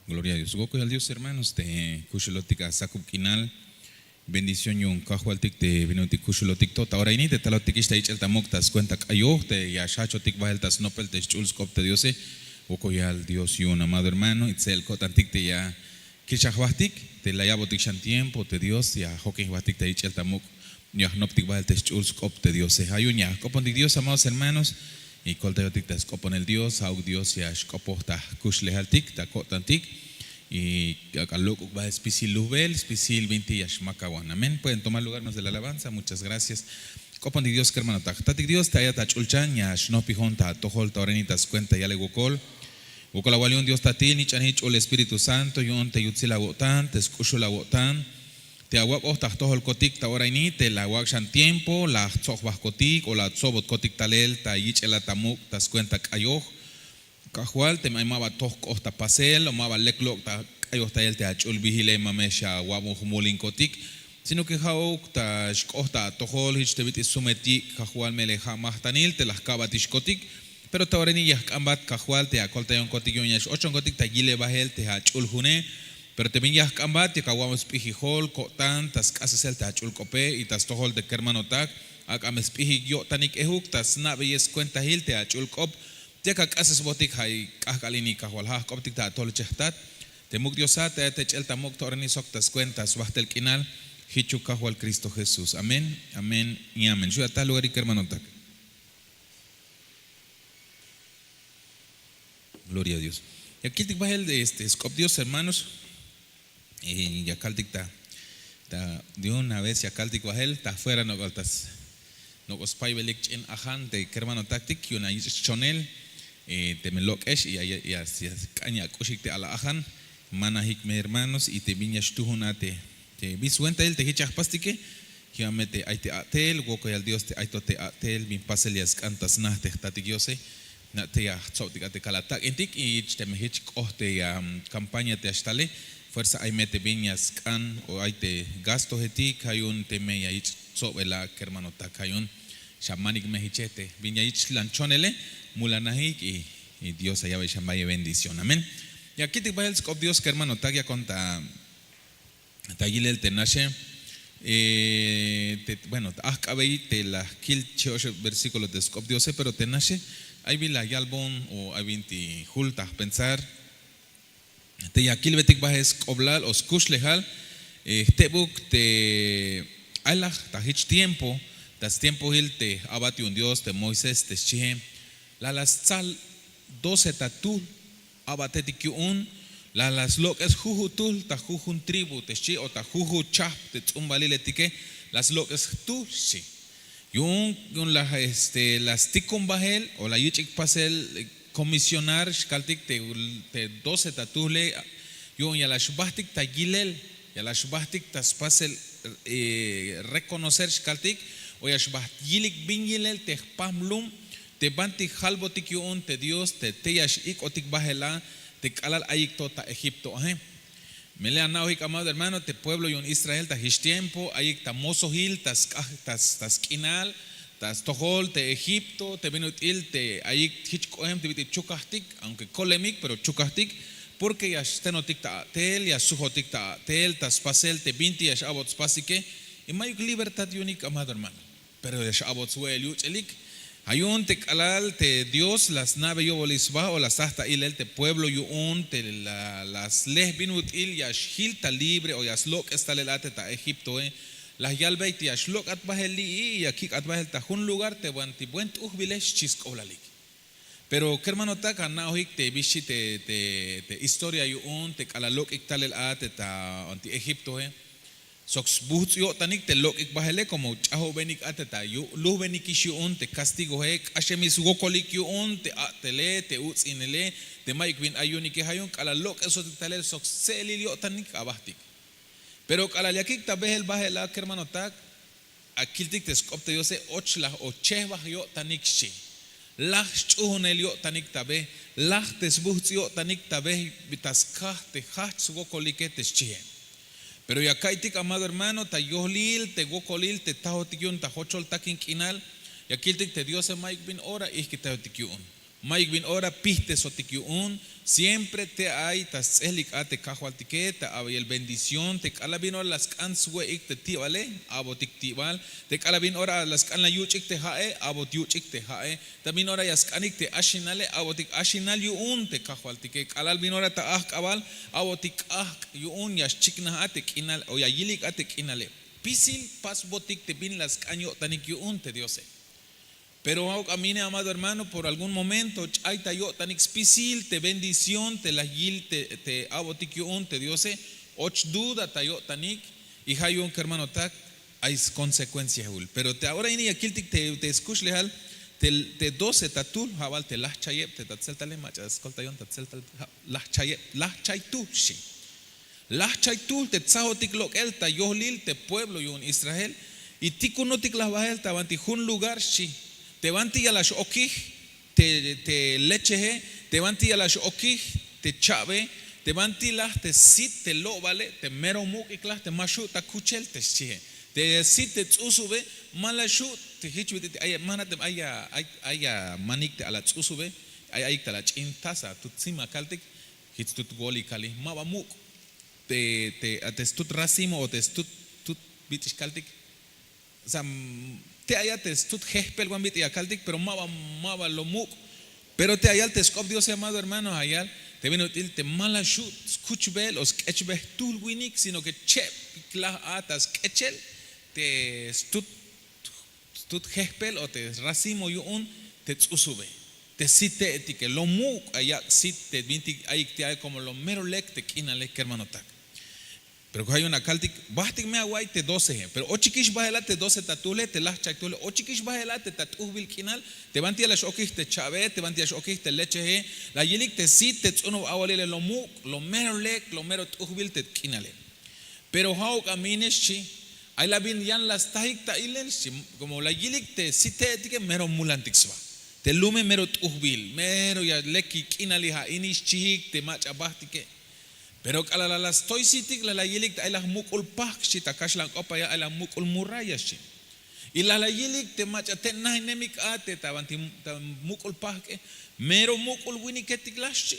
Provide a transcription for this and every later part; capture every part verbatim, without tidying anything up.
Gloria a Dios. Wokol yal Dios, hermanos, te kuxulotik a sakub k'inal. Bendición yu'un Kajwaltik te bin ut'il kuxulotik to ta ora ini te talotikix ta yich'el ta muk' ta skuenta k'ayoj te ya xjajchotik bajel ta snopel te sch'ul sk'op te Diose. Wokol yal Dios yu'un, amado hermano, itzel ko'tantik te ya kich' jbajtik, te la yak'botik xan tiempo te Dios ya jok'in jbajtik ta yich'el ta muk', ya jnoptik bajel te sch'ul sk'op te Diose. Ja' yu'un ya jk'opontik Dios, amados hermanos, y koltayotik ta sk'oponel Dios. Ja'uk Dios ya xk'opoj ta jkuxlejaltik, ta ko'tantik, y ak'a lok'uk bajel spisil lujbel, spisil binti ya xmakawan. Amén. Pueden tomar lugar, hermanos, de la alabanza. Muchas gracias. Jk'opontik Dios, kermanotak. Jtatik Dios, te ayat ta ch'ulchan ya xnojpijon ta atojol ta ora ini ta skuenta yalel wokol. Wokol awal yu'un, Dios Tatil, nich'anil ch'ul Espíritu Santo, yu'un te yutsil awo'tan, te sk'uxul awo'tan, te awak'oj ta jtojolkotik ta ora ini, te la awak' xan tiempo la jtsob jbajkotik o la atsobotkotik talel ta yich'el a ta muk' ta skuenta k'ayoj. Kajwal, teme ay maba toj k'ot ta pasel o maba lek lok' ta k'ayojtayel te ach'ul bijile, ma me xawak'bon jmulinkotik, sino que ja'uk ta xk'ot ta atojol jich te bit'il sumel yik', Kajwal, melel ja' majtanil te la jka'batixkotik. Pero ta ora ini ya jk'ambat, Kajwal, te akoltayonkotik, yu'un ya x-ochonkotik ta yilel bajel te ach'ul june. Pero te bin ya jk'ambat, yak awak'bon sp'ijijol ko'tan ta sk'asesel te ach'ul k'ope y ta stojol te kermanotak. Ak'a me sp'ijik yo'tanik ejuk ta sna'beyel skuentahil te ach'ul k'op. Yak ak'asesbotik, ja' i k'ajk'al ini, Kajwal, ja' jk'optik ta atojol chejtat. Te muk' Diosat te ay te ch'el ta muk' ta ora ini sok ta skuenta sbajtel k'inal. Jichuk, Kajwal Cristo Jesús. Amén, amén y amén. Xu' ya ta lugarik, kermanotak. Gloria a Dios. Ya kiltik bajel, este, sk'op Dios, hermanos. Y ya kaltik ta, ta, de una vez ya kaltik bajel, ta afuera nok'ol ta s-, nok'ol spaybelik ch'in ajan te kermanotaktik, yu'un ya yich' schonel, eh, teme lok'ex y ya, ya, ya, ya k'an ya ak'uxik te ala ajan, manajik me, hermanos, y te bin ya xtujun a te, te bin swentail te jich ya jpastike, ya me te ay te a'tel, wokol yal Dios, te ay to te a'tel bin pasel ya sk'an ta sna te jtatik Diose. Na' te ya jtsobtik a te kal atak'intik, y jich teme jich k'ot te ya, mm, campaña te ya xtale, fuerza ay me te bin ya sk'an o ay te gastojetik, ja' yu'un teme ya yich' tsobel a, kermanotak, ja' yu'un xamanik me jiche te bin ya yich' lan chonele, mulanajik y, y Dios ya ya'beyex a mayuk bendición. Amén. Ya kiltik bajel sk'op Dios, kermanotak, yakon ta ta yilel te naxe, eh, te, bueno, ta ajk'abey te la jkil chi oxeb versículo te sk'op Diose, pero te naxe, ay bin la yalbon o ay binti jul ta jpensar, te ya kilbetik bajel sk'oblal o skuxlejal, eh, jtebuk te ay laj ta jich tiempo, ta stiempohil te j-a'bat yu'un Dios te Moisés te xchihe, la la stsal doce ta tujl, a'batetik yu'un, la, la slok'es juju' tujl ta jujun tribu te xchi, o ta juju' chajp te ts'umbaliletike, la slok'es jtujl xchi. Yu'un, yu'un la, este, la stikun bajel, o la yich'ik pasel, eh, comisionar, xkaltik te, te doce ta tujle, yu'un ya la xbajtik ta yilel, ya la xbajtik ta spasel, eh, reconocer, xkaltik, o ya xbajt yilik bin yilel te jpam lum, te banti jalbotik yu'un te Dios te tey ya x-ik'otik bajel a te k'alal ayik to ta Egipto aje. Melel ana'ojik, amado hermano, te pueblo yu'un Israel ta jich tiempo ayik ta mosojil, ta sk'aj, ta s-, ta sk'inal, ta stojol te Egipto, te bin ut'il te ayik jich k'oem te bit'il chukajtik, aunque kolemik, pero chukajtik, porque ya xtenotik ta a'tel, ya sujotik ta a'tel, ta spasel te binti ya x-a'bot spasike, y mayuk libertad yu'unik, amado hermano. Pero ya x-a'bot swe'el yuch'elik. Ja' yu'un te k'alal te Dios la sna'beyobolik sba o la staj ta ilel te pueblo yu'un te la, la sle bin ut'il ya xjil ta libre o ya slok'es talel a te ta Egiptoe. La yalbey te ya xlok'at bajel li'i, ya kik'at bajel ta jun lugar te banti buen t'ujbile, xchi sk'oblalik. Pero kermanotak, ana'ojik te bi xchi te, te, te historia yu'un te k'alal lok'ik talel a te ta banti Egiptoe. Sok sbujts' yo'tanik te lok'ik bajele, como ch'ajobenik a te ta yu-, lujbenikix yu'un te castigoe, k'axemix swokolik yu'un te a'tele, te uts'inele, te mayuk bin ay yu'unike. Ja' yu'un k'alal lok'esotik talel sok stse'elil yo'tanik abajtik. Pero k'alal yakik ta beel bajel a, kermanotak, akiltik te sk'op te Diose, och laj o chejbaj yo'tanik xchi. Laj sch'uhunel yo'tanik ta be, laj te sbujts' yo'tanik ta be, ta skaj te jajch swokolike te xchihe. Pero ya ka'iytik, amado hermano, ta yolil te wokolil te tajotik yu'un ta jochol takin k'inal, ya kiltik te Diose mayuk bin ora ijkitayotik yu'un. Mayuk bin ora pijtesotik yu'un. Siempre te ay ta sts'ehlik a te kajwaltike ta abeyel bendición te k'alal bin ora la sk'an swe'ik te ti'bale, a'botik ti'bal. Te k'alal bin ora la sk'an la yuch'ik te ha'e, a'bot yuch'ik te ha'e. Ta bin ora ya sk'anik te axinale, a'botik axinal yu'un te kajwaltike. K'alal bin ora ta ajk'abal, a'botik k'ajk' yu'un, ya xchiknaj a te k'inal o ya yilik a te k'inale. Pisil pasbotik te bin la sk'an yo'tanik yu'un te diose. Pero awuk' amine, amado hermano, por algún momento ch'ay ta yo'tanik spisil te bendición te la yil te a'botik yu'un te diose. Och duda ta yo'tanik. Y ha yu'un kermanotak, ay skonsekwensiahul. Pero te ahora ini ya kiltik te skuxlejal te doce ta tul, ha bal te lajchayeb te ta tzeltale, mach'a skoltayon ta tzeltal. Lajchayeb, lajchaytuhl xchi. Lajchaytuhl te tzahotik lok'el ta yohlil te pueblo yu'un Israel. Y tikunotik la bahel ta banti jun lugar xchi. Te banti ya la x'okij te lechehe, te banti ya la x'okij te cha'be, te banti laj te sit te lo'bale, te mero muk'ik laj te ma xhu' ta kuchel te xchihe. Te sit te tz'usube ma la xhu'. Te hich bit'il te ay mana te ay ay manik te ala tz'usube. Ay ayik ta la ch'in taza tut tzima kaltik. Hich tut woli kali ma ba muk'. Te te te stut racimo o te stut tut bit'ix kaltik. O sea, te aya te stut jejpel wan bit'i ya kaltik pero ma ba ma ba lo muk'. Pero te ayal te sk'op dios llamado hermano ayal te bin ut'il te ma la xhu' skuchbel o sk'echbel jtuhl winik sino ke cheb klaj a ta sk'echel te stut stut jejpel o te racimo yu'un te tz'usube. Te sit te'etike lo muk' ayak' sit te bintik ayik te ay komo lo mero lek te k'inale kermanotak. Pero ko ha yu'un akaltik, bahtik me awa'iy te docehe pero ochikix bahel a te doce ta tuhle te lajchaytuhle ochikix bahel a te ta t'ujbil k'inal. Te banti ya la x'okij te cha'be te banti ya x'okij te lechehe, la yilik te sit te tz'unob awalile lo muk' lo mero lek lo mero t'ujbil te k'inale. Pero ha'uk amine xchi. Ay la bin yan la stajik ta ilel xchi. Komo la yilik te site'etike mero mulantik sba te lume mero t'ujbil mero ya lekil k'inali ha ini xchihik te mach'a bahtike. Pero k'alal la la stoy sitik la la yilik te ay la jmuk'ul pahk xchi ta kaxlan k'op aya ay la jmuk'ul muraya xchi. Y la la yilik te mach'a te' nahinemik a te ta banti muk'ul pahk'e mero muk'ul winiketik la xchi.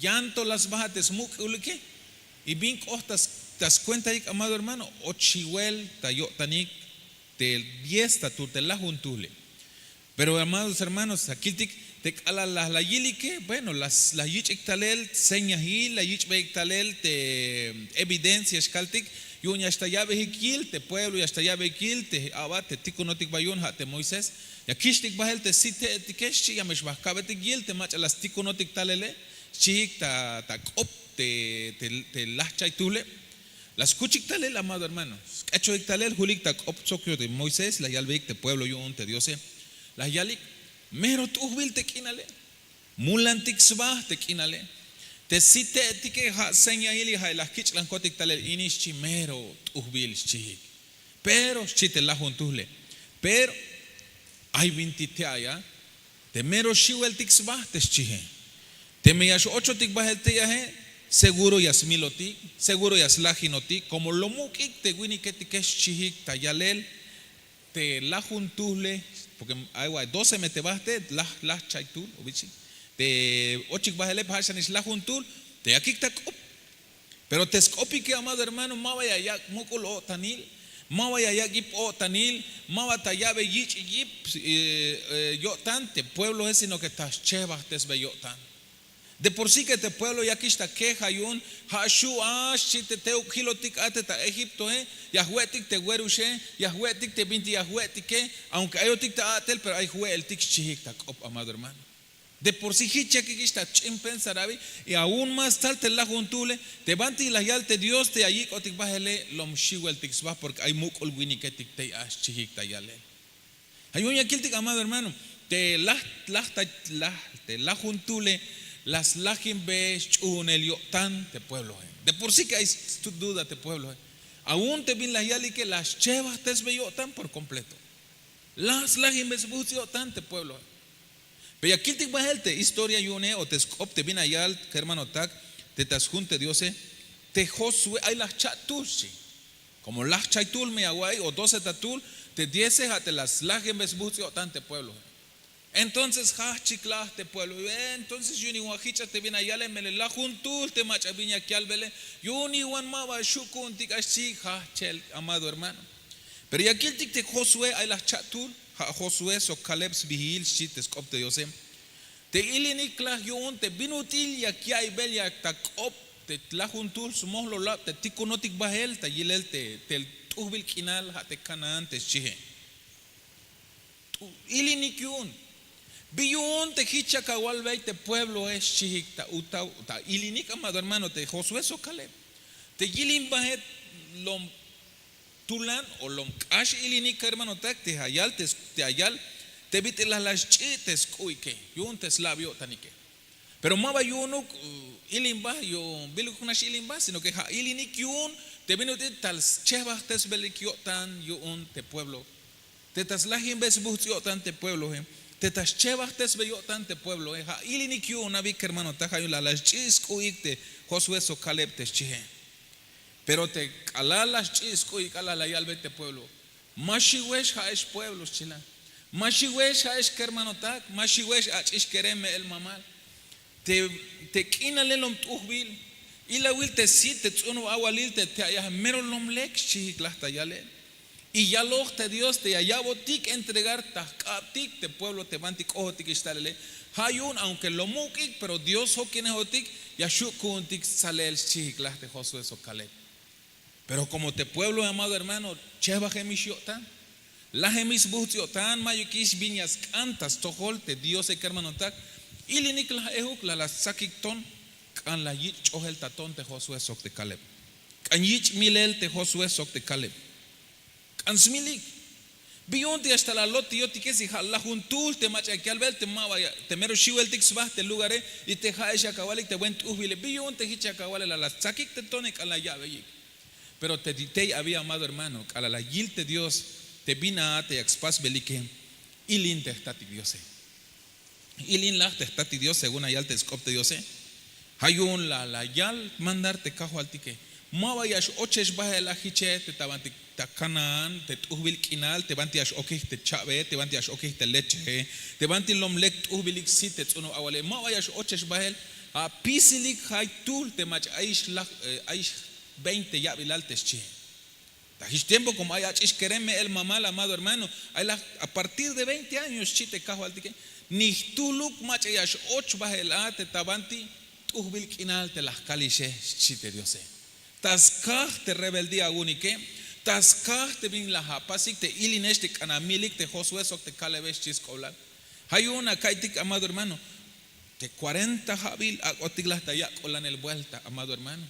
Yan to la sbaha te smuk'ulike. Y bin k'oht ta skuentahik amado hermano och xiwel ta yo'tanik te diez ta tuhl te lajun tuhle. Pero amados hermanos akiltik te k'alal la la yilike bueno la yich'ik talel señahil la yich'beyik talel te evidencia xkaltik. Yu'un ya xta ya'beyik yil te pueblo ya xta ya'beyik yil te a'bat te tikunotik ba yu'un ha te moisés. Ya kixtik bahel te site'etike xchi ya me xbahk kabetik yil te mach'a la stikunotik talele. Xchihik ta k'op te lajchay tuhle. La skuchik talel amado hermano sk'echojik talel julik ta k'op tzok yu'un te moisés la yalbeyik te pueblo yu'un te diose. La yalik mero t'ujbil te k'inale. Mulantik sba te k'inale. Te site'etike ha señahil y ha la jkich'lankotik talel ini xchi mero t'ujbil xchihik. Pero xchi te lajun tuhle. Pero ay binti te aya te mero xiweltik sba te xchihe. Teme ya x'ochotik bahel tey ahe seguro ya smilotik seguro ya slajinotik komo lo muk'ik te winiketike xchihik ta yalel. Te lajun tuhle porke ay wa'ay doce me te bahte laj lajchay tuhl o bichi. Te ochik bahele pa ha' xanix lajun tuhl te yakik ta k'op. Pero te sk'opike amado hermano ma ba ya yak' muk'ul o'tanil. Ma ba ya yak' yip o'tanil. Ma ba ta ya'be yich' yip yo'tan te pueblohe sino ke ta schehbajtesbe yo'tan. De por si ke te pueblo yakix ta keja yu'un ha xhu' a xchi te teuk hilotik a te ta egiptohe. Ya jwe'tik te weruxe ya jwe'tik te binti ya jwe'tike. Aunke ayotik ta a'tel pero ay jwe'eltik xchihik ta k'op amado hermano. De por si hich yakikix ta ch'in pensar abi. Y aun más tal te lajun tuhle te banti la yal te dios te ya yik'otik bahele lom xiweltik sba porke ay muk'ul winiketik tey a xchihik ta yalel. Ha yu'un ya kiltik amado hermano te laj laj ta laj te lajun tuhle la slajinbe sch'uhunel yo'tan te pueblohe. De por si ke ay stut duda te pueblohe. Aun te bin la yalike la schehbajtesbe yo'tan por kompleto. La slajinbe sbuhts' yo'tan te pueblohe. Pero ya kiltik bahel te historia yu'une o te sk'op te bin la yal kermanotak te ta sjun te diose. Te josué ay la jcha' tuhl xchi. Komo lajchay tuhl me ya wa'iy o doce ta tuhl te diece ha te la slajinbe sbuhts' yo'tan te pueblohe. Entonces jajchik laj te pueblo. Entonces yu'un iwan jich'a te bin ayale, melel lajuntuhl te mach'a bin yak yalbele, yu'un iwan ma ba xu' ku'untik a xchihik. Jajchel, amado hermano. Pero ya kiltik te Josué ay laj cha'tuhl, ja' Josué sok Kaleb sbihil xchi te sk'op te Diose. Te ilinik laj yu'un te bin ut'il yak ya'iybel, yak ta k'op te lajuntuhl smojlolab te tikunotik bahel ta yilel te t'ujbil k'inal ja' te Kanaán te xchihe. Ilinik yu'un. Bi yu'un te jich yak awalbey te puebloe xchihik ta utaw, ta ilinik, amado hermano, te Josué sok Kaleb. Te yilin bahe lom tulan o lom k'ax ilinik, kermanotak, te ayal, te ayal te bit'il la la xch'i' te sk'u'ike yu'un te slab yo'tanike. Pero ma ba yu'unuk ilinba yu'un, biluk nax ilinba, sino que ja' ilinik yu'un te bin ut'il tal schebajtesbelik yo'tan yu'un te pueblo. Te ta slajinbe sbuhts' yo'tan te puebloe, te ta schebajtesbe yo'tan te puebloe, ja' ilinik yu'un abi, kermanotak, ja' yu'un la la xch'i' sk'u'ik te Josué sok Kaleb te xchihe. Pero te k'alal la xch'i' sk'u'ik, k'alal la yalbe te pueblo: Ma xiwex, ja'ex pueblo, xchi la. Ma xiwex, ja'ex kermanotak, ma xiwex, ach'ix kerem me'el mamal. Te k'inale lom t'ujbil, ilawil te sit te ts'unub awalil te te ayaj mero lom lek, xchihik laj ta yalel. Y yaloj te Dios te ya ya'botik entregar ta jk'abtik te pueblo te banti k'ojotikix talele. Ja' yu'un aunque lom muk'ik, pero Dios jokinejotik, ya xu' ku'untik stsalel, xchihik laj te Josué sok Kaleb. Pero como te pueblo, amado hermano, chebajemix yo'tan, lajemix sbuhts' yo'tan, mayukix bin ya sk'an ta stojol te Diose, kermanotak, ilinik laj ejuk, la la stsakik ton, k'an la yich' ch'ojel ta ton te Josué sok te Kaleb. K'an yich' milel te Josué sok te Kaleb. K'an smilik. Bi yu'un te ya xtal alot te yotike, si ja' lajuntuhl te mach'a yak yalbel te ma ba, te mero xiweltik sba te lugare, y te ja'ex yak awalik te buen t'ujbile. Bi yu'un te jich yak awale, la la stsakik te tone, k'an la ya'beyik. Pero te tey abi, amado hermano, k'alal la yil te Dios te bin a te yak spasbelike, ilin te jtatik Diose. Ilin laj te jtatik Dios según la yal te sk'op te Diose. Ja' yu'un la la yal mandar te Kajwaltike: Ma ba ya x-ochex bahel a jiche, te ta banti ta Kanaán, te t'ujbil k'inal, te banti ya x-okik te cha'be, te banti ya x-okik te lechehe, te banti lom lek t'ujbilik sit te ts'unub awale, ma ba ya x-ochex bahel. Ja' pisilik jaytuhl te mach'a ayix laj, ayix veinte ya'bilal te xchihe. Ta jich tiempo como ay ach'ix kerem me'el mamal, amado hermano, ay laj a partir de veinte años, xchi te Kajwaltike, ni jtuhluk mach'a ya x-och bahel a te ta banti t'ujbil k'inal te la jkalixe, xchi te Diose. Ta skaj te rebeldía awu'unike, ta skaj te bin la apasik, te ilinex te k'an amilik te Josué sok te Kalebe, xchi sk'oblal. Ja' yu'un aka'iytik, amado hermano, te cuarenta ja'bil ak'otik laj ta yak'olanel vuelta, amado hermano.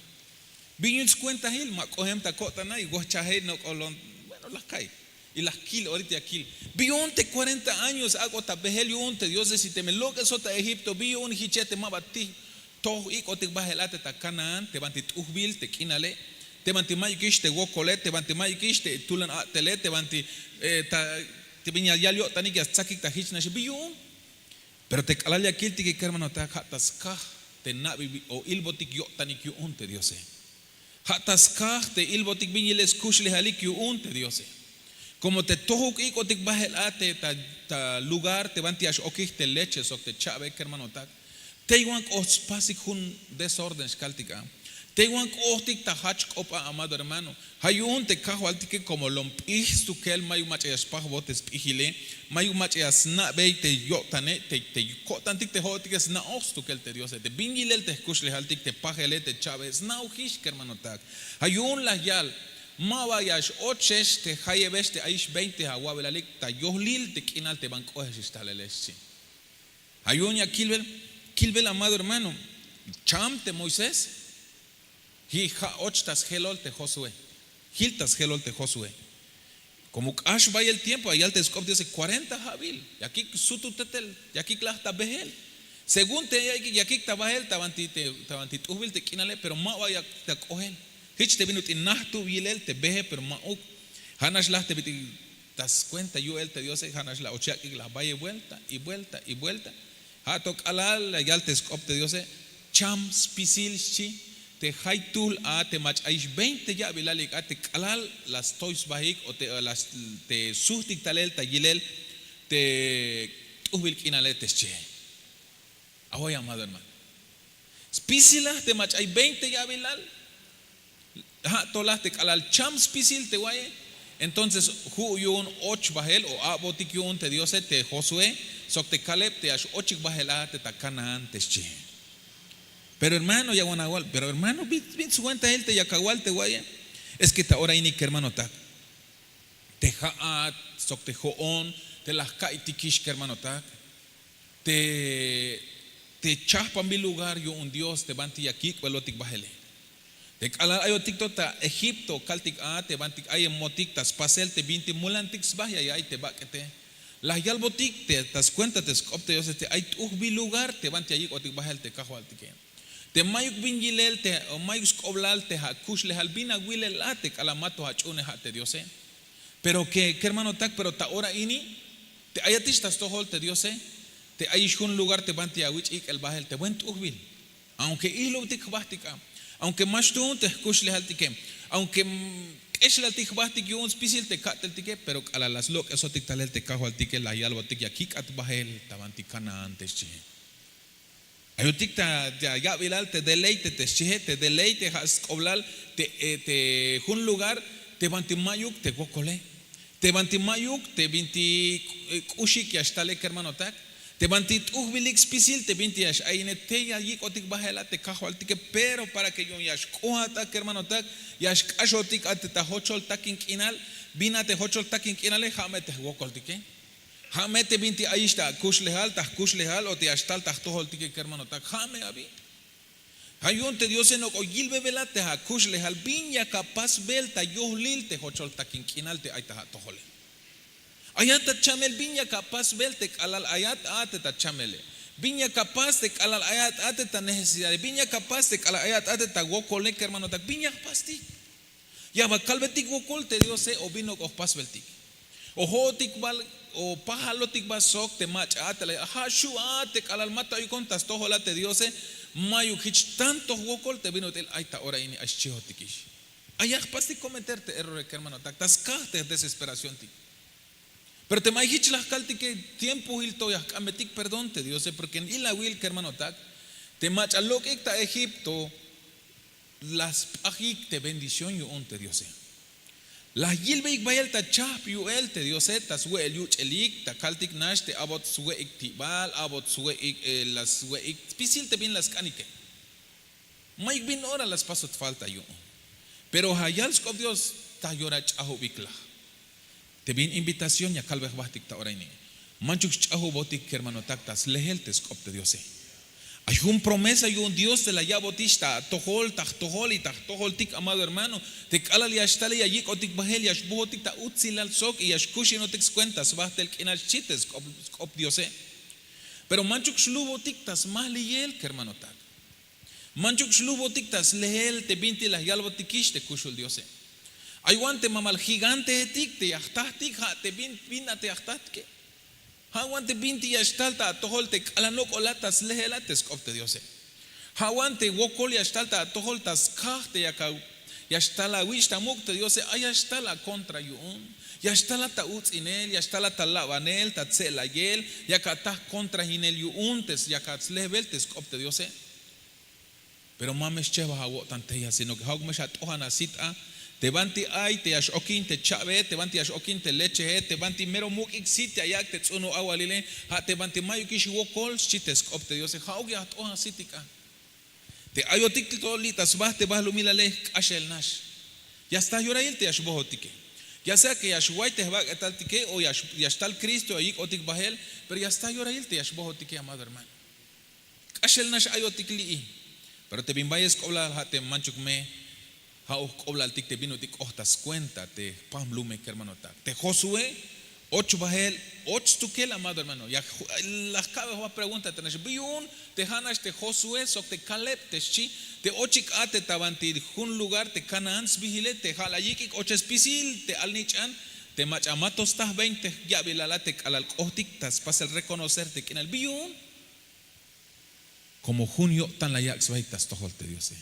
Bin yu'un skuentahil, ma k'oem ta ko'tana y wohchaje nok'olon, bueno, laj ka'iy. Y laj kil, orita ya kil. Bi yu'un te cuarenta años ak'ot ta behel yu'un te Diose, si teme lok'esot ta Egipto, bi yu'un jiche te ma ba tij toj ik'otik bahel a te ta Canaán, te banti t'ujbil te k'inale, te banti mayukix te wokole, te banti mayukix te tulan a'tele, te banti, eh, ta, te bin ya yal yo'tanik ya stsakik ta jich naxe, bi yu'un. Pero te k'alal ya kiltike, kermanotak, ja' ta skaj te nabil o ilbotik yo'tanik yu'un te Diose. Ja' ta skaj te ilbotik bin yilel skuxlejalik yu'un te Diose. Como te tojuk ik'otik bahel a te ta, ta lugar te banti ya x-okik te leche sok te cha'be, kermanotak, teywan k'ot spasik jun desorden xkaltik a. Teywan k'otik ta jajch k'op a, amado hermano. Ja' yu'un te Kajwaltike como lom p'ij stukel, mayuk mach'a ya spajbot te sp'ijile, mayuk mach'a ya sna'bey te yo'tane, te, te ko'tantik te jo'otike sna'oj stukel te Diose, te bin yilel te jkuxlejaltik, te pajele, te cha'be, sna'ojix, kermanotak. Ja' yu'un la yal: Ma ba ya x-ochex te jayebex te ayix veinte awa'bilalik ta yohlil te k'inal te ban k'ojex ix talele, xchi. Ja' yu'un ya kilbel, kilbel, amado hermano, cham te Moisés, y ja' och ta sjelol te Josué. Jil ta sjelol te Josué. Como k'ax bayel tiempo, ya yal te sk'op Diose, cuarenta ja'bil yakik sututetel, yakik laj ta behel. Según te yakik, yakik ta bahel ta banti, te, ta banti t'ujbil te k'inale, pero ma ba yak ta k'ojel. Jich te bin ut'il najtub yilel te behe, pero ma'uk. Ja' nax laj te bit'il ta skuenta yu'el te Diose, ja' nax la och yak'ik, la bayel vuelta y vuelta y vuelta. Ja' to k'alal la yal te sk'op te Diose: Cham spisil, xchi, te jaytuhl a te mach'a ayix veinte ya'bilalik a te k'alal la stoy sbajik o te, la, te sujtik talel ta yilel te t'ujbil k'inale te xchihe. Away amado hermano, spisilaj te mach'a ay veinte ya'bilal. Ha to laj te k'alal cham spisil te wa'iye. Entonces hu' yu'un och bahel o a'botik yu'un te diose te josué sok te kaleb te ya x'ochik bahel a te ta kanaán te xchihe. Pero hermano ya wan awal pero hermano bin swentahil te yak awal te wa'iye. Es ke ta ora ini kermanotak, te ha'at sok te ho'on te la jka'iytikix kermanotak, te te chahpanbil lugar yu'un dios te banti ya kik'belotik bahele. Te k'alal ayotik to ta egipto kaltik a te bantik ay emotik ta spasel te binti mulantik sba ya ya'iy te bak'ete. La yalbotik te ta skuenta te sk'op te diose te ay t'ujbil lugar te banti ya yik'otik bahel te kajwaltike. Te mayuk bin yilel te mayuk sk'oblal te ha kuxlejal bin awilel a te k'alal ma to ach'uhunej a te diose. Pero ke kermanotak pero ta ora ini te ayatix ta stojol te diose, te ayix jun lugar te banti awich' ik'el bahel te buen t'ujbil. Aunke ihlubtik jbahtik a, aunke ma xtuhun te jkuxlejaltike, aunke k'exlaltik jbahtik yu'un spisil te ka'teltike pero k'alal la slok'esotik talel te kajwaltike la yalbotik ya kik'at bahel ta banti kanaán te xchihe. Ayotik ta ya'bilal te deleite te xchihe te deleite ha sk'oblal te jun lugar te banti mayuk te wokole, te banti mayuk te binti k'uxik ya xtale kermanotak, te banti t'ujbilik spisil te binti ya x'ayine te ya yik'otik bahel a te kajwaltike. Pero para ke yu'un ya xk'uhat a kermanotak, ya xk'axotik a te ta jochol takin k'inal. Bin a te jochol takin k'inale ha me te jwokoltike, ha me te binti ayix ta akuxlejal ta jkuxlejal o te ya xtal ta jtojoltike kermanotak ha me abi. Ha yu'un te diose nok'o yilbebel a te akuxlejal bin yak apasbel ta yohlil te jochol takin k'inal te ay ta atojole. Ayat ta chamel bin yak apasbel te k'alal ayat a te ta chamele, bin yak apas te k'alal ayat a te ta necesidade bin yak apas te k'alal ayat a te ta wokole kermanotak bin ya jpastik. Ya ba kalbetik wokol te diose o bin nok'o jpasbeltik, o ho'otik bal o pajalotik ba sok te mach'a a te la ha xu' a te k'alal ma ta ayukon ta stojol a te diose. Mayuk hich tanto jwokol te bin ut'il ay ta ora ini ay xchihotikix. Ay ya jpastik kometer te errore kermanotak ta skaj te desesperacióntik. Pero teme ay hich la jkaltike, tiempohil to ya jk'ambetik perdón te diose porke ilawil kermanotak, te mach'a lok'ik ta egipto la sp'ajik te bendición yu'un te diose. La yilbeyik bayel ta chahp yu'el te diose ta swe'el yuch'elik ta kaltik nax te a'bot swe'ik ti'bal a'bot swe'ik la swe'ik spisil te bin la sk'anike. Mayuk bin ora la spasot falta yu'un. Pero ha yal sk'op dios, ta yora ch'ajubik laj. Te bin invitación ya kalbej jbahtik ta ora ini, manchuk sch'ajubotik kermanotak ta slehel te sk'op te diose. Ay jun promesa yu'un dios te la ya'botix ta atojol ta jtojol y ta jtojoltik amado hermano, te k'alal ya xtale ya yik'otik bahel ya xbohotik ta utsilal sok y ya xkuxinotik skuenta sbahtel k'inal xchi te sk'op diose. Pero manchuk xlubotik ta smahliyel kermanotak, manchuk xlubotik ta slehel te binti la yalbotikix te kuxul diose. Ay wan te mamal gigantehetik te ya jtahtik ha te bin bin a te ya jtahtike. Ha wan te binti ya xtal ta atojol te k'alal nok'olat ta slehel a te sk'op te diose. Ha wan te wokol ya xtal ta atojol ta skaj te yak ya xtal awich' ta muk' te diose ay ya xtal akontra yu'un. Ya xtalat ta uts'inel ya xtalat ta labanel ta tse'layel, yak ataj kontrahinel yu'un te yak aslehbel te sk'op te diose. Pero ma me xchehbaj awo'tan teya sino ke ha'uk me xat'ojan asit a, te banti ay te ya x'okin te cha'be te banti ya x'okin te lechehe te banti mero muk'ik sit ya yak' te tz'unub awalile, ha te banti mayukix wokol xchi te sk'op te diose ha'uk ya jt'ojan sitik a. Te ayotik to li' ta sba te bahlumilale jk'axel nax. Ya sta yorahil te ya xbojotike, ya sea ke ya xway te jbak'etaltike o ya xtal kristo ya yik'otik bahel, pero ya sta yorahil te ya xbojotike amado hermano. K'axel nax ayotik li'i. Pero te bin bayel sk'oblal ha te manchuk me, ha'uk jk'oblaltik te bin ut'il k'oht ta skuenta te jpamlume kermanotak te josué. Och bahel, och stukel amado hermano ya la jka'bej ba pregunta te nax bi yu'un te ha nax te josué sok te kaleb te xchi, te ochik a te ta banti jun lugar te kanaán sbihile te ha la yik'ik ochel spisil te alnich'an, te mach'a ma to sta veinte ya'bilal a te k'alal k'ohtik ta spasel reconocer te k'inal bi yu'un. Komo jun yo'tan la yak' sbahik ta stojol te diose.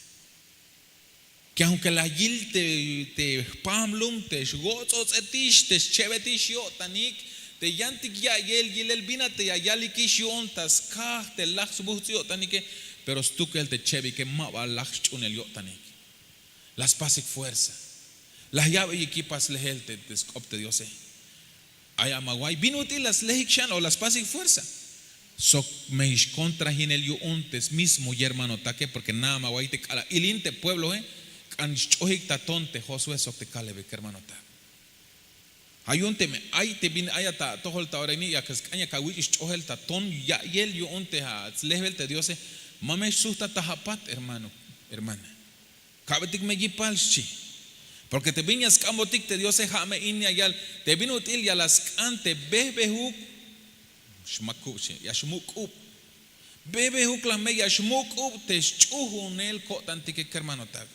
Ke aunke la yil te jpahm lum te xwo'tzotz'etix te schebetix yo'tanik, Te yantik ya'iyel yilel bin a te ya yalikix yu'un ta skaj te laj sbuhts' yo'tanike. Pero stukel te chebike ma ba laj sch'uhunel yo'tanik. La spasik fuerza. La ya'beyik yip a slehel te sk'op te diose. Ay a ma way bin ut'il la slehik xan o la spasik fuerza? Sok me ix kontrajinel yu'un te smismo yermanotake porke nada ma way te k'alal ilin te puebloe. K'an sch'ohik ta ton te josué sok te kalebe kermanotak. Ay yu'un teme ay te bin ay a ta atojol ta ora ini ya sk'an ya kawich'ix ch'ohel ta ton ya'iyel yu'un te a slehbel te diose. Ma me xsuhtat ta apat hermano, hermana. Kabetik me yipal xchi. Porke te bin ya sk'ambotik te diose ha me in ya yal te bin ut'il ya la sk'an te behbejuk. Xmakub xchi ya xmuk'ub. Behbejuk la me ya xmuk'ub te sch'uhunel ko'tantike kermanotak.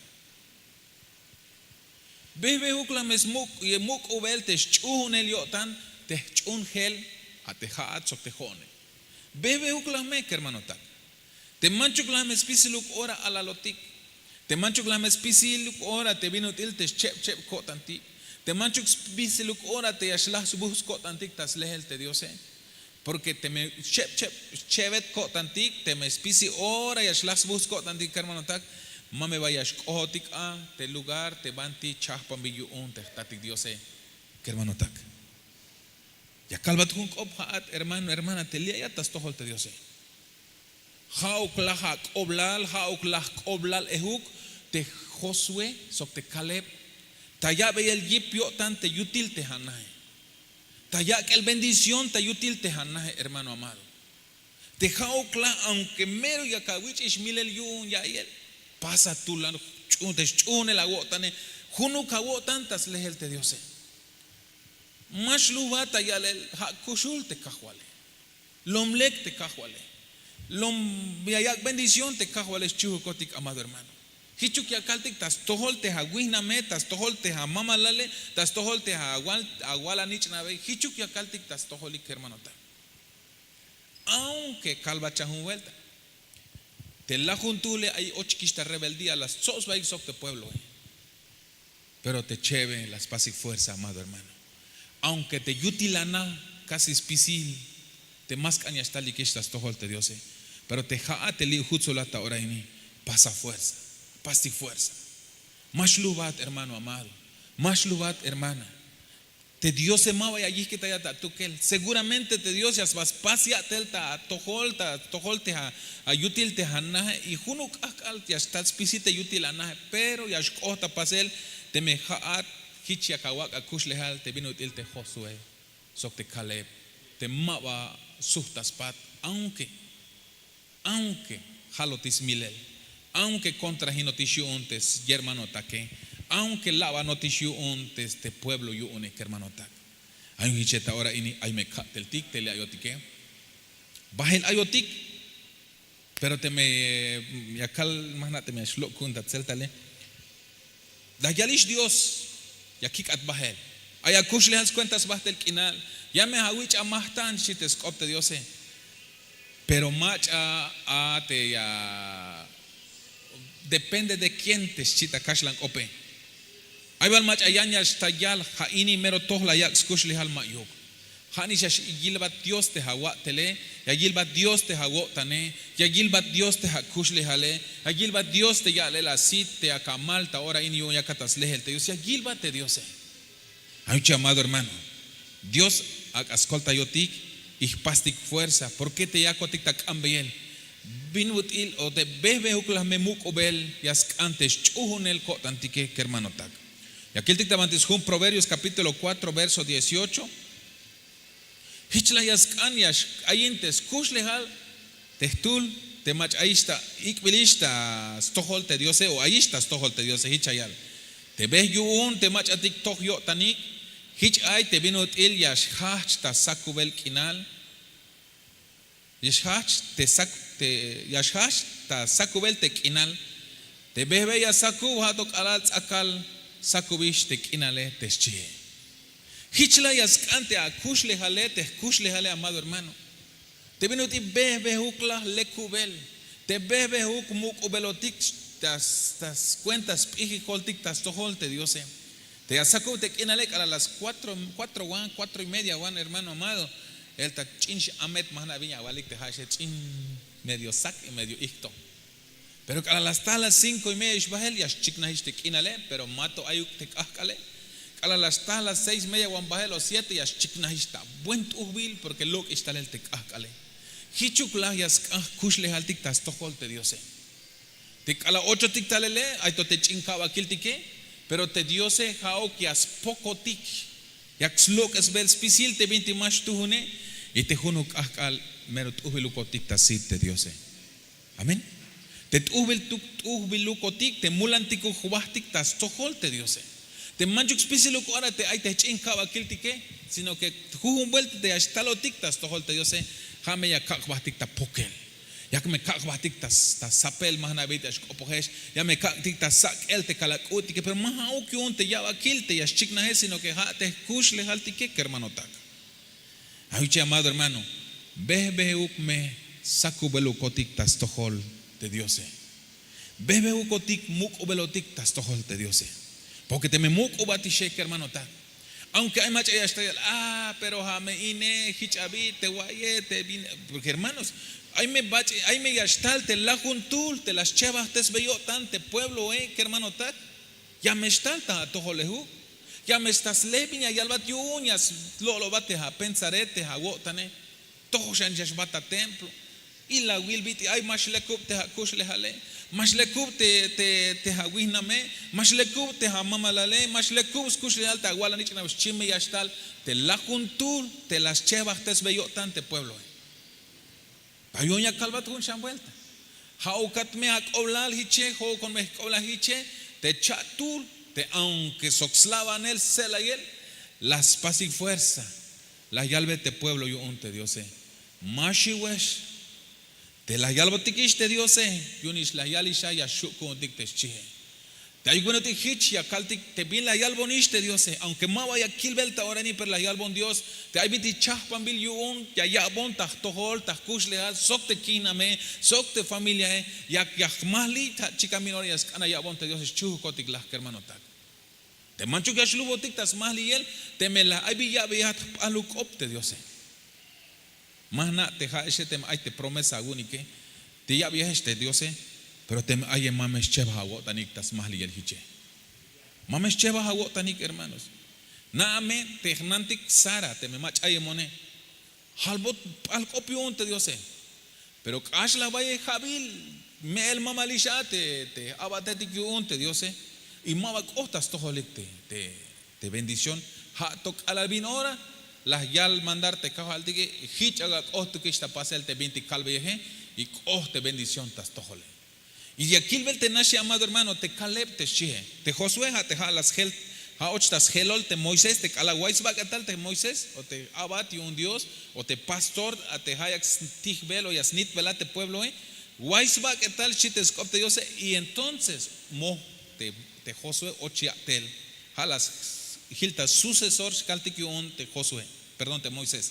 Behbejuk la me smuk'ubel te sch'uhunel yo'tan te jch'uhun jel a te ha'at sok te ho'one. Behbejuk la me kermanotak. Te manchuk la me spisiluk ora alalotik. Te manchuk la me spisiluk ora te bin ut'il te xcheb cheb ko'tantik. Te manchuk spisiluk ora te ya xlaj sbuhts' ko'tantik ta slehel te diose. Porke teme xcheb cheb xchebet ko'tantik teme spisi ora ya xlaj sbuhts' ko'tantik kermanotak. Ma me ba ya xk'ohotik a te lugar te banti chahpanbil yu'un te jtatik diose. Kermanotak, ya kalbat jun k'op ha'at hermano hermana te li' ayat ta stojol te diose. Ha'uk laj ak'oblal ha'uk laj k'oblal ejuk te josué sok te kaleb. Ta ya'beyel yip yo'tan te yutil te anahe. Ta yak'el bendición ta yutil te anahe hermano amado. Te ha'uk laj aunke mero ya kawich'ix milel yu'un ya'iyel, pasa tulan te sch'uhunel awo'tane. Junuk awo'tan ta slehel te diose. Ma xlubat ta ya'lel ha kuxul te kajwale. Lom lek te kajwale. Lom ya yak' bendición te kajwale xchihukotik amado hermano. Hichuk ya kaltik ta stojol te awihname ta stojol te amamalale ta stojol te awal anich'nabe hichuk ya kaltik ta stojolik kermanotak. Aunke kalbat chan jun vuelta te lajuntuhle ay ochkix ta rebeldía la stsob sbahik sok te puebloe. Pero te chebe la spasik fuerza amado hermano. Aunke te yutil ana kasi spisil te ma sk'an ya xtalikix ta stojol te diose. Pero te ha'at te li' jutsulat ta ora ini pasa fuerza. Pastik fuerza. Ma xlubat hermano amado. Ma xlubat hermana. Te diose ma ba ya yihkitayat atukel seguramente te dios ya sba spas ya'tel ta atojol ta atojol te ayutil te anahe. Y junuk k'ahk'al ya xtal spisil te yutil anahe pero ya xk'oht ta pasel. Teme ha'at hich yak awak' akuxlejal te bin ut'il te josué sok te kaleb te ma ba suht ta spat. Aunke aunke halotix smilel, aunke kontrajinotix yu'un te syermanotake, aunke labanotix yu'un te pueblo yu'une kermanotak. Ay jun hich ta ora ini ay me ka'teltik te li' ayotike. Bahel ayotik. Pero teme ya kal ma jna' teme ya xlok' ku'un ta tzeltale. La yalix dios ya kik'at bahel. Ay akuxlejal skuenta sbahtel k'inal. Ya me awich' amahtan xchi te sk'op te diose. Pero mach'a a te ya depende de quién te xchi ta kaxlan k'ope. Ay bal mach'a yan ya xta yal ha ini mero toj la yak' skuxlejal ma'yuk. Ha nix ya yilbat dios te awa'tele, ya yilbat dios te awo'tane, ya yilbat dios te akuxlejale, ya yilbat dios te ya'lel asit te akamal ta ora ini yu'un yakat ta slehel te dios ya yilbat te diose. Ay uchi amado hermano, dios ak'a skoltayotik. Y jpastik fuerza porke te yakotik ta k'ambeyel bin ut'il o te behbehuklaj me muk'ubel ya sk'an te sch'uhunel ko'tantike kermanotak. Ya kiltik ta banti sjun proverbios kapítulo kuatro verso dieciocho. Hich la ya sk'an ya xk'ayin te skuxlejal te jtul te mach'a ayix ta ik'bilix ta stojol te diose o ayix ta stojol te diose hich ya yal. Te beh yu'un te mach'atik toj yo'tanik hich ay te bin ut'il ya xjahch ta sakubel k'inal. Ya xjahch te sak te ya xjahch ta sakubel te k'inal. Te behbe ya sakub ha to k'alal ts'akal sakubix te k'inale te xchihe. Hich la ya sk'an te akuxlejale te jkuxlejale amado hermano. Te bin ut'il behbehuklaj lekubel te behbehuk muk'ubelotik ta skuenta sp'ijijoltik ta stojol te diose. Te ya sakub te k'inale k'alal las cuatro, cuatro wan, cuatro y media wan, hermano amado. El ta ch'in x'amet, ma jna' bin ya awalik te ja'exe ch'in, medio sak y medio ijto. Pero k'alal las ta las cinco y media xbajel ya xchiknajix te k'inale, pero mato ayuk te k'ajk'ale. K'alal las ta las seis y media wan bajel o siete ya xchiknajix ta buen t'ujbil, porque lok'ix talel te k'ajk'ale. Jichuk laj ya sk'an jkuxlejaltik ta stojol te Diose. Te k'alal ochotik talele, ay to te ch'in ka'bakiltike, pero te Diose ja'uk ya spokotik, yak slok'esbel spisil te bintik ma xtujune, y te junuk k'ajk'al mero t'ujbilukotik ta sit te Diose. Amén. Te t'ujbil, t'ujbilukotik te mulantikuk jbajtik ta stojol te Diose. Te manchuk spisiluk ora te ay te jch'in ka'bakiltike, sino que jujun buelta te ya xtalotik ta stojol te Diose, ja' me ya kak' jbajtik ta pokel. Yak me kak' jbajtik ta, ta sapel, ma jna' bin te ya xk'opojex, ya me kak'tik ta sak'el te kal ak'u'tike, pero ma ja'uk yu'un te ya'bakil te ya xchiknaje, sino que ja' te jkuxlejaltike, kermanotak. Ay uche, amado hermano, bejbejuk me sakubelukotik ta stojol te Diose. Bejbejukotik muk'ubelotik ta stojol te Diose. Porque teme muk'ubatixe, kermanotak, aunque ay mach'a ya xtal, ah, pero ja' me ine, jich abi, te wa'iye, te bin, porque hermanos, ay me bach'i, ay me ya xtal te lajuntul te la schebajtesbe yo'tan te puebloe, kermanotak, ya me xtal ta atojolejuk. Ya me sta sle bin ya yalbat yu'un, ya slo'lobat te ja' pensare, te ja' wo'tane. Tojo xan ya xbat ta templo. Y la awil bit'il ay, ma xlekub te ja' kuxlejale, ma xlekub te, te, te ja' wijname, ma xlekub te ja' mamalale, ma xlekub skuxlejal te awal anich'nab, xchi me ya xtal te lajuntul te la schebajtesbe yo'tan te puebloe. Pero yu'un ya kalbat jun xan buelta. Ja'ukat me ak'oblal jiche, jo'ukon me jk'oblal jiche, te cha'tul, te aunque sok slabanel, stse'layel, la spasik fuerza, la yalbe te pueblo yu'un te Diose. Ma xiwex, te la yalbotikix te Diose, yu'unix la yalix a, ya xju' ku'untik te xchie. Te ay winuk te jich ya kaltik te bin la yalbonix te Diose, aunque ma ba ya kilbel ta ora ini, pero la yalbon Dios, te ay bintik chajpanbil yu'un ya ya'bon ta jtojol, ta jkuxlejal, sok te kijname, sok te familiae, ya, ya jmajliy ta chikan bin ora ya sk'an aya'bon te Diose, xchijukotik laj kermanotak. Te manchuk ya xlubotik ta smajliyel, teme la ay bin ya'beyajat jp'aluk k'op te Diose. Ma jna' te ja'exe teme ay te promesa awu'unike, te ya'beyajex te Diose, pero teme aye ma me xchebaj awo'tanik ta smajliyel jiche. Ma me xchebaj awo'tanik, hermanos. Na'a me te jnantik Sara, teme mach'a ayemone, jalbot p'alk'op yu'un te Diose. Pero k'ax la bayel ja'bil, me'el mamalix a te, te a'batetik yu'un te Diose. Y ma ba k'ot ta stojolik te, te, te bendición. Ja' to k'alal bin ora la yal mandar te kajwaltike, jich ak'a k'ot tukix ta pasel te bintik kalbeyeje, y k'ot te bendición ta stojole. Y ya kilbel te naxe, amado hermano, te Caleb te xchie. Te Josué ja' te ja' la sjel, ja' och ta sjelol te Moisés, te k'alal way sbak'etal te Moisés, o te a'bat yu'un Dios, o te pastor, a te ja' yak stijbel o ya snitbel a te puebloe, way sbak'etal xchi te sk'op te Diose, y entonces moj te, te Josué och ya'tel, ja' la sjil ta sucesor xkaltik yu'un te Josué, perdón, te Moisés.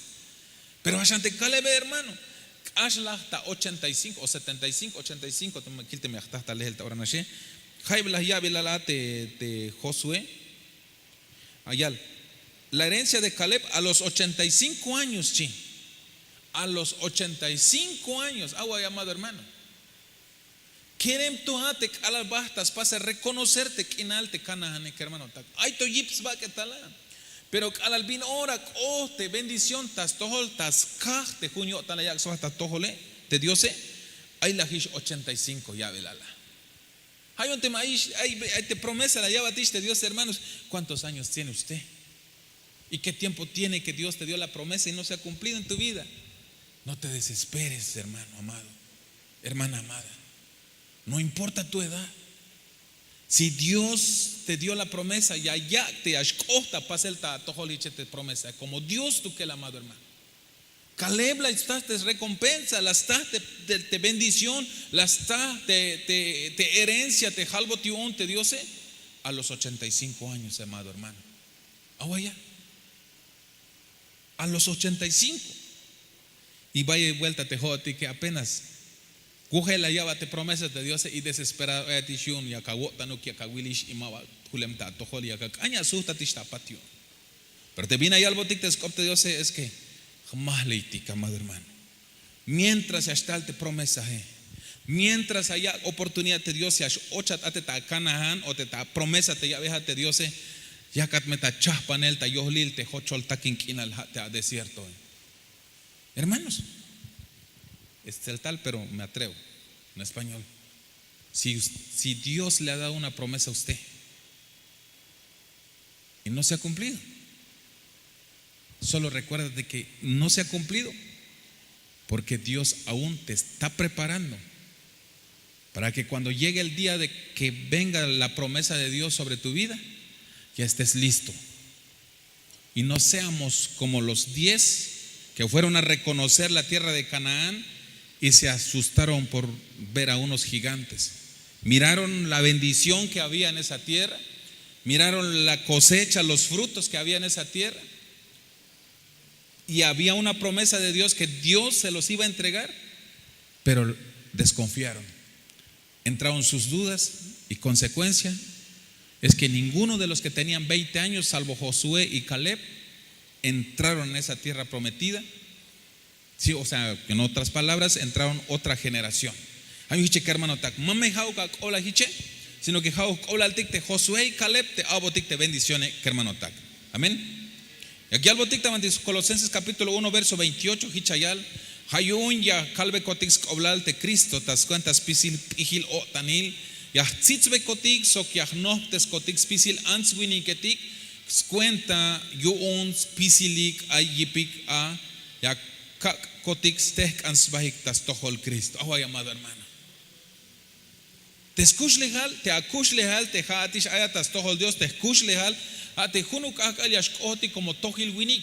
Pero ja' xan te Calebe, hermano, k'ax laj ta ochenta y cinco o setenta y cinco, ochenta y cinco, teme kil teme ya jta ta lejel ta ora naxe. Jayeb laj ya'bilal a te, te Josué. Ayal, la herencia de Caleb a los ochenta y cinco años, xchi. A los ochenta y cinco años, awa, amado hermano. Kerem to a te k'alal bajt ta spasel reconocer te k'inal te Canaane, kermanotak. Ay to yip sbak'etal a. Pero k'alal bin ora k'ot te bendición ta stojol, ta skaj te jun yo'tan la yak' sba ta stojole te Diose, ay lajix ochenta y cinco ya'bilal a. Ja' yu'un teme ay, ay, ay te promesa la ya'batix te Diose, hermanos, ¿cuántos años tiene usted? ¿Y qué tiempo tiene que Dios te dio la promesa y no se ha cumplido en tu vida? No te desesperes, hermano amado, hermana amada. No importa tu edad. Si Dios te dio la promesa, ya yak' te ya xk'ot ta pasel ta atojol jiche te promesa. Como Dios stukel, amado hermano. Caleb la staj te recompensa, la staj te, te, te bendición, la staj te, te, te herencia te jalbot yu'un te Diose a los ochenta y cinco años, amado hermano. Awa ya. A los ochenta y cinco. Y vaya y vuelta te jo'otike apenas Wujel la ya'bat te promesa te Diose y desesperado ayat ix yu'un yak awo'tanuk, yak awilix y ma ba julem ta atojol, yak ak'an ya asujtat ix ta apat yu'un. Pero te bin la yalbotik te sk'op te Diose es que jmajliytik, amado hermano. Mientras ya xtal te promesae, mientras ya yak' oportunidad te Dios ya x-ochat a te ta Canaán o te ta promesa te ya'bey a te Diose, yakat me ta chajpanel ta yojlil te jochol takin k'inal ja' te adesiertoe. Hermanos, es tzeltal, pero me atrevo en español. Si, si Dios le ha dado una promesa a usted y no se ha cumplido, solo recuérdate que no se ha cumplido porque Dios aún te está preparando para que cuando llegue el día de que venga la promesa de Dios sobre tu vida, ya estés listo. Y no seamos como los diez que fueron a reconocer la tierra de Canaán y se asustaron por ver a unos gigantes. Miraron la bendición que había en esa tierra, miraron la cosecha, los frutos que había en esa tierra. Y había una promesa de Dios que Dios se los iba a entregar, pero desconfiaron. Entraron sus dudas y consecuencia es que ninguno de los que tenían veinte años, salvo Josué y Caleb, entraron en esa tierra prometida. Sí, o sea, en otras palabras, entraron otra generación. Ay, hiche kermanotak, ma me ja'uk ak'oblal hiche, sino que ja'uk k'oblaltik te Josué y Caleb te a'botik te bendición, eh, kermanotak. Amén. Yak yalbotik ta banti Colosenses capítulo uno, verso veintiocho, hich ya yal: Ja' yu'un ya kalbekotik sk'oblal te Cristo ta skuenta spisil p'ijil o'tanil, ya jtzitsbekotik sok ya jnojpteskotik spisil ants winiketik skuenta yu'un spisilik ay yipik a, ya kak'kotik stejk'an sbahik ta stojol Cristo. Away, amado hermano. Te skuxlejal, te akuxlejal te ja'at ix ayat ta stojol Dios, te jkuxlejal, ja' te junuk k'ahk'al ya xk'ohotik como tojil winik.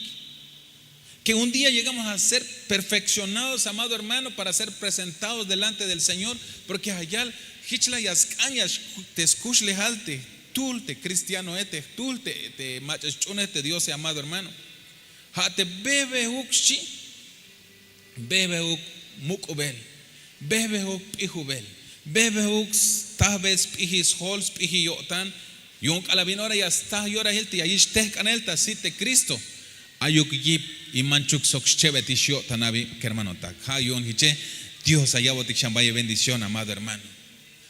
Que un día llegamos a ser perfeccionados, amado hermano, para ser presentados delante del Señor, porque ya yal, hich la ya sk'an ya xku-, te skuxlejal te jtul te cristianoe, te jtul te, te mach'a sch'uunej te Diose, amado hermano. Ja' te behbehuk xchi, behbehuk muk'ubel, behbehuk p'ijubel, behbehuk stajbe sp'ijil sjol, sp'ijil yo'tan. Yu'un k'alal bin ora ya staj yorahil te ya yich' tejk'anel ta sit te Cristo, ayuk yip y manchuk sok xchebetix yo'tan abi, kermanotak. Ja' yu'un hiche Dios ya ya'botik xan bayel bendición, amado hermano.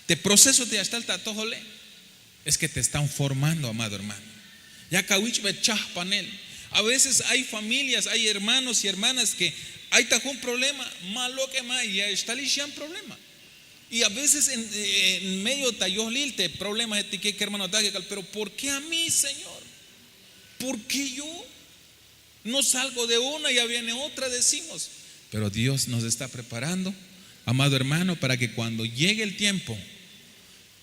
Te proceso te ya xtal ta atojole es que te están formando, amado hermano. Yak awich'be chajpanel. A veces hay familias, hay hermanos y hermanas que ay ta jun problema, ma lok'e ma, ya xtalix yan problema. Y a veces en, en medio ta yojlil te problemaetike, kermanotak, ya kal: "Pero ¿por qué a mí, Señor? ¿Por qué yo?" No salgo de una, ya viene otra, decimos. Pero Dios nos está preparando, amado hermano, para que cuando llegue el tiempo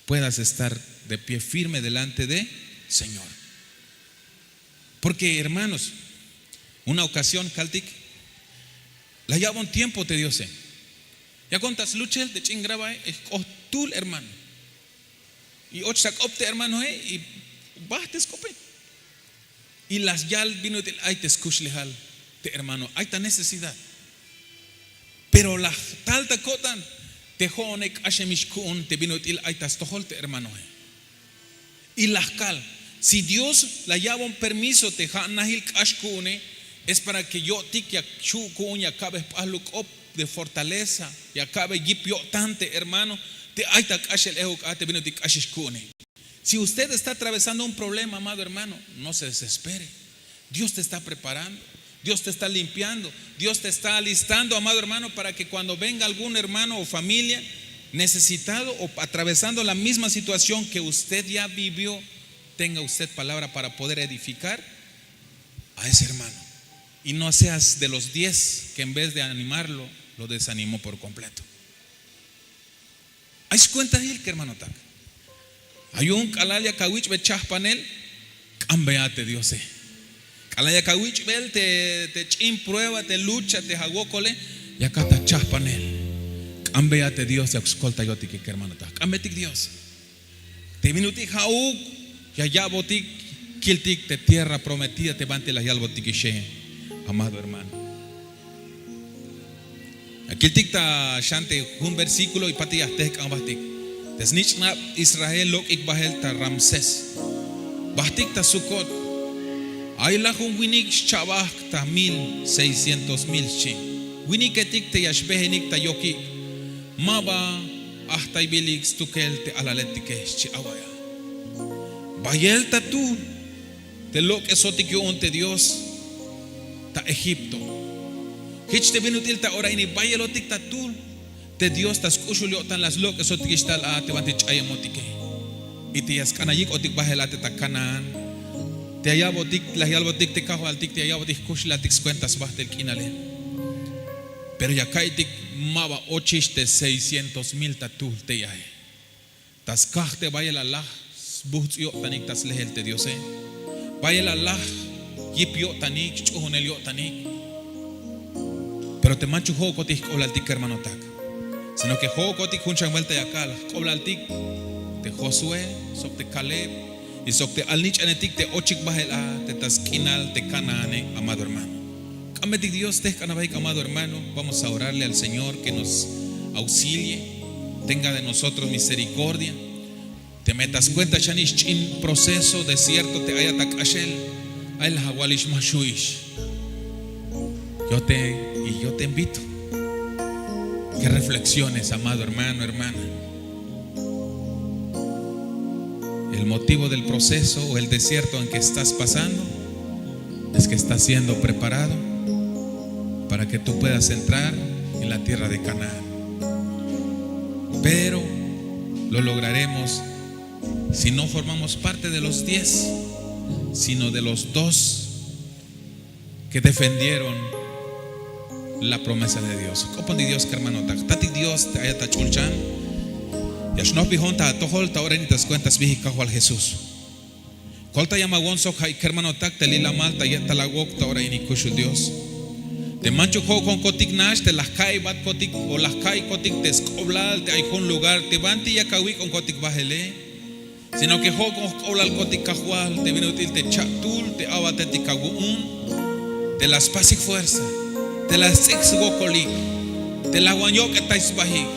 puedas estar de pie firme delante de Señor. Porque, hermanos, una ocasión, kaltik, la ya'bon tiempo te Diose. Yakon ta sluchel te ch'in grabae, eh, k'ot jtul hermano. Y och ta k'op te hermanoe, y bajt te sk'ope. Y la yal bin ut'il ay te skuxlejal te hermano, ay ta necesidad. Pero la tal ta ko'tan te jo'one k'axemix ku'un te bin ut'il ay ta stojol te hermanoe. Y la kal, si Dios la ya'bon permiso te ja' najil k'ax ku'une, es para que yo'tik ya xju' ku'un ya ka'be jp'ajluk k'op de fortaleza, ya ka'be yip yo'tan te hermano te ay ta k'axel ehuk a te bin ut'il k'axix ku'une. Si usted está atravesando un problema, amado hermano, no se desespere. Dios te está preparando. Dios te está limpiando. Dios te está alistando, amado hermano, para que cuando venga algún hermano o familia necesitado o atravesando la misma situación que usted ya vivió, tenga usted palabra para poder edificar a ese hermano. Y no seas de los diez que en vez de animarlo, lo desanimó por completo. Ay skuentahil, kermanotak. Ay yu'un k'alal yak awich'be chajpanel, k'ambe a te Diose. K'alal yak awich'bel te, te ch'in prueba, te lucha, te awokole, yakat ta chajpanel. K'ambe a te Dios yak skoltayotike, kermanotak. K'ambetik Dios. Te bin ut'il ja'uk ya ya'botik kiltik te tierra prometida te banti la yalbotikixe, amado hermano. Ya Kiltik ta xan te jun versíkulo y pati ya jtehk'an bahtik. Te snich'nab israel lok'ik bahel ta ramsés, bahtik ta sukot. Ay la jun winik xcha'bahk ta mil seiscientos mil xchi. Winiketik te ya xbehenik ta yokik, ma ba ajtaybilik stukel te alaletike xchi awaya. Bayel ta tuhl te lok'esotik yu'un te dios ta egipto. Jich te bin ut'il ta ora ini bayelotik ta tuhl te dios ta sk'uxul yo'tan la slok'esotikix tal a te banti ch'ayemotike. Y te ya sk'an ayik'otik bahel a te ta kanaán, te ya ya'botik la yalbotik te kajwaltik te ya ya'botik jkuxlejaltik skuenta sbahtel k'inale. Pero ya ka'iytik, ma ba ochix te seiscientos mil ta tuhl te yae. Ta skaj te bayel a laj sbuhts' yo'tanik ta slehel te diose, bayel a laj yip yo'tanik xch'uhunel yo'tanik. Pero te manchuk jo'okotik jk'oblaltik kermanotak, sino ke jo'okotik jun xan buelta ya kal jk'oblaltik te josué sok te kaleb y sok te alnich'anetik te ochik bahel a te ta sk'inal te kanaane. Amado hermano, k'ambetik dios tehk'an abahik amado hermano. Vamos a orarle al señor ke nos auxilie, tenga de nosotros misericordia. Teme ta skuenta xanix ch'in proceso desierto te ayat ak'axel, ay laj awalix ma xhu'ix. Yo te y yo te invito ke reflexiones amado hermano hermana. El motivo del proceso o el desierto en ke estás pasando es ke estás siendo preparado para ke tu puedas entrar en la tierra de kanaán. Pero lo lograremos si no formamos parte de los diez, sino de los dos ke defendieron la promesa de dios. K'opontik dios kermanotak jtatik dios te ayat ach'ulchan, ya xnohpijon ta atojol ta ora ini ta skuenta sbihik kajwal jesús. Koltayamawon sok ja'i kermanotak te lilamal ta ye'tal awok ta ora ini kuxul dios. Te manchuk jo'okonkotik nax te la jka'ibatkotik o la jka'ikotik te sk'oblal te ay jun lugar te banti yak awik'onkotik bahele. Sino ke jo'okon jk'oblalkotik kajwal te bin ut'il te cha'tuhl te abatetik awu'un, te la spasik fuerza, te la sts'ik swokolik, te la wan yok'etay sbahik.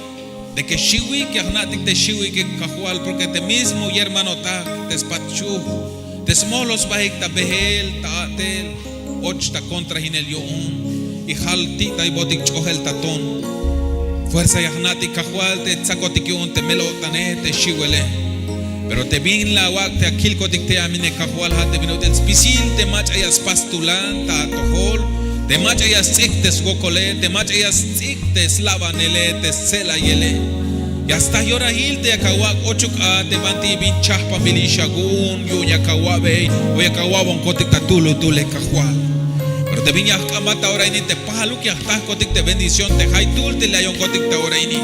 De ke xiwik ya jna'tik te xiwike kajwal porke te mismo yermanotak te spat chuh te smohlol sbahik ta behel ta a'tel, och ta kontrahinel yu'un y jal ti'taybotik ch'ojel ta ton. Fuerza ya jna'tik kajwal te tsakotik yu'un te mel-o'tane te xiwele. Pero te bin la awak' te akilkotik tey a mine kajwal ha te bin ut'il spisil te mach'a ya spas tulan ta atojol, te mach'a ya sts'ik te swokole, te mach'a ya sts'ik te slabanele te stse'layele. Ya sta yorahil te yak awak' ochuk a te banti bin chahpanbilix awu'un yu'un yak awa'bey o yak awa'bonkotik ta tuhlutuhle kajwal. Pero te bin ya jk'ambat ta ora ini te pajaluk ya jtahkotik te bendición te jaytuhl te li' ayonkotik ta ora ini,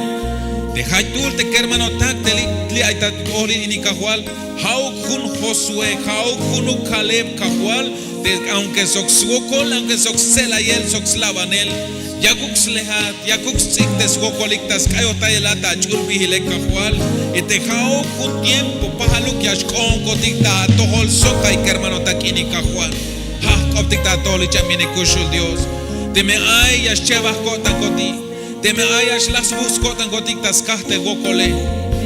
te jaytuhl te kermanotak te li' ay ta ohlil ini kajwal. Ja'uk jun josué, ja'uk junuk kaleb kajwal, te aunke sok swokol aunke sok stse'layel sok slabanel, yakuk slejat, yakuk sts'ik te swokolik ta sk'ayojtayel a ta ach'ulbihile kajwal. Y te ja'uk jun tiempo pajaluk ya xk'ohonkotik ta atojol sok ay kermanotak ini kajwal. Ja' jk'optik ta atojol ich'a mine kuxul dios. Teme ay ya xchehbaj ko'tankotik, teme ay ya xlaj sbuhts' ko'tankotik ta skaj te wokole,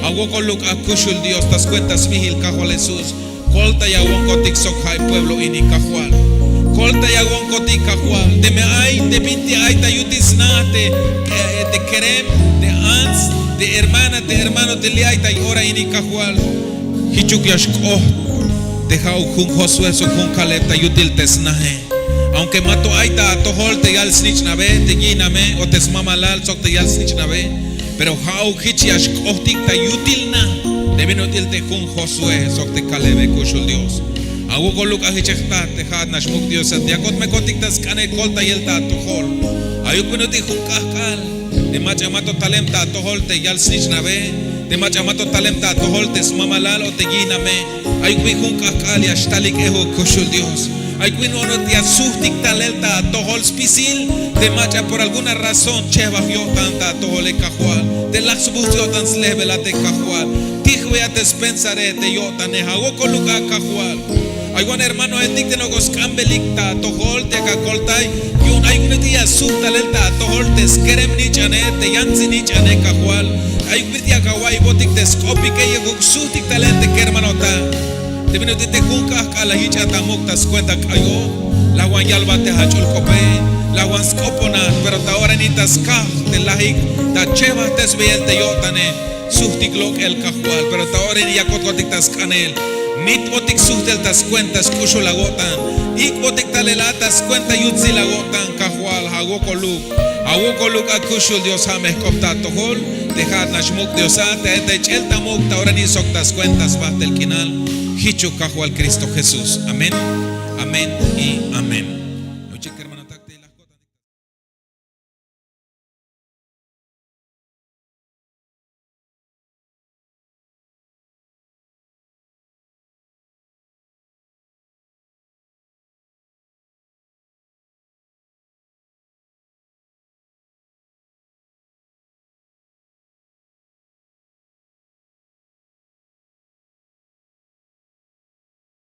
awokoluk a kuxul dios ta skuenta sbihil kajwal jesús. Koltayawonkotik sok ja'i pueblo ini kajwal. Koltayawonkotik kajwal teme ay te binti ay ta yutil sna te kerem, te ants, te hermana te hermano te li' ay ta ora ini kajwal. Jichuk ya xk'oht te ja'uk jun josué sok jun kaleb ta yutil te snahe. Aunke mato ay ta atojol te yal snich'nabe te yihname o te smamalal sok te yal snich'nabe, pero ja'uk jich ya xk'ohtik ta yutil na te bin ut'il te jun josué sok te kalebe kuxul dios. Awokoluk a jich ya jta te ja'at nax muk' diose te yakot mekotik ta sk'anel koltayel ta atojol. Ayuk bin ut'il jun k'ahk'al te mach'a mato talem ta atojol te yal snich'nabe, te mach'a mato talem ta atojol te smamalal o te yihname. Ayuk bin jun k'ahk'al ya xtalik ehuk kuxul dios. Ayuk bin onot ya suhtik talel ta atojol spisil te mach'a por alguna razón chehbaj yo'tan ta atojole kajwal, te laj sbuhts' yo'tan slehbelate kajwal. Tijbeya te spensare te yo'tane, awokoluk a kajwal. Ay wan hermanoetik te nok'o sk'ambelik ta atojol te ya akoltay, yu'un ayuk bintik ya asuht talel ta atojol te skerem nich'ane, te yantzin nich'ane Kajwal. Ayuk bintik ya awa'iybotik te sk'opike, yakuk suhtik talel te kermanotak. Te bin ut'il te jun k'ajk'al la yich'at amuk ta skuenta k'ayoj, la wan yalbat te ach'ul k'ope, la wan sk'oponat, pero ta ora ini ta skaj te lajik, ta chebajtesbeyel te yo'tane, suhtik lok'el Kajwal, pero ta ora ini yakot kotik ta sk'anel, nitbotik suhtel ta skuenta sk'uxul awo'tan, ik'botik talel a ta skuenta yutsil awo'tan Kajwal, awokoluk, awokoluk a kuxul Dios a me jk'op ta atojol, te ja'at nax muk' Dios a, te a te ch'el ta muk' ta ora ini sok ta skuenta sbajtel k'inal. Jichuk Kajwal Cristo Jesús. Amén, amén y amén.